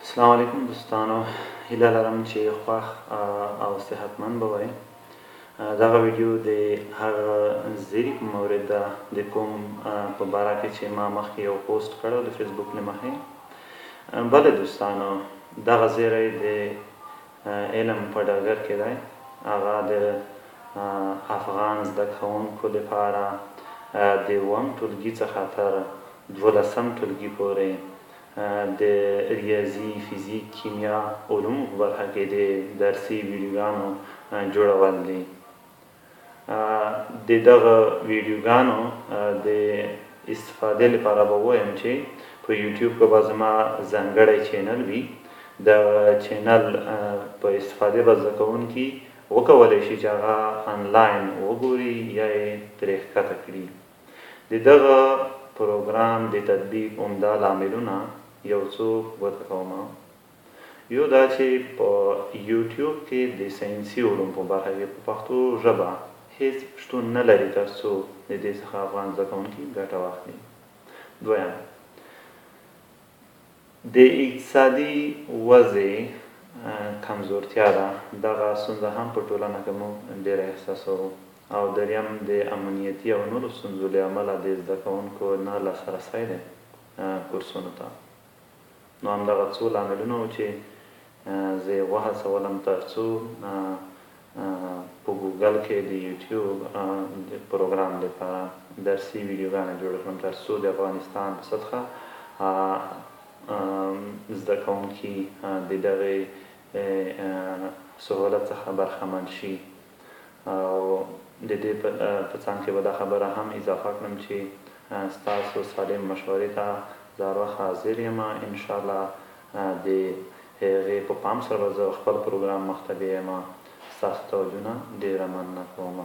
السلام علیکم دوستانو، هیله لرم چې خوښ او صحتمند به وئ. دغه ویډیو د هغه زیري په مورد ده د کوم په باره کې چې ما مخکې یو پوسټ کړی د فیسبوک له مخې. بله دوستانو، دغه زیری د علم په ډګر کې دی، هغه د افغان زده کوونکو لپاره د اووم ټولګي څخه تر دولسم ټولګي پورې د ریاضي، فزیک، کیمیا، علومو په برخه کې د درسي ویډیوګانو جوړول دي. د دغه ویډیوګانو د استفادې لپاره به ووایم چې په یوټیوب کې به زما ځانګړی چینل وي. دغه چینل په استفادې به زده کوونکي وکولی شي چې هغه انلاین وګوري یا یې ترې ښکته کړي. د دغه پروګرام د تطبیق عمده لاملونه یو څو ګوته کوم. یو دا چې په یوټیوب کې د ساینسي علوم په برخه کې په پښتو ژبه هیڅ شتون نه لري تر څو د دې څخه افغان زده کوونکي ګټه واخلي. دویم، د اقتصادي وضعې کمزورتیا ده، دغه ستونزه هم په ټولنه کې موږ ډېره احساسوو. او دریم، د امنیتي او نورو ستونزو له امله د زده کوونکو نه لاسرسی دی کورسونو ته. نو همدغه څو لاملونه وو چې زه یې وهڅولم تر څو په ګوګل کې د یوټیوب د پروګرام لپاره درسي ویډیوګانې جوړې کړم تر څو د افغانستان په سطحه زده کوونکي د دغې سهولت څخه برخمن شي. او د دې په څنګ کې به دا خبره هم اضافه کړم چې ستاسو سالم مشورې ته زه هر وخت حاضر یم. ان شاء الله د هغې په پام سره به زه خپل پروګرام مخته بیایم. ستاسو توجه نه ډېره مننه کوم.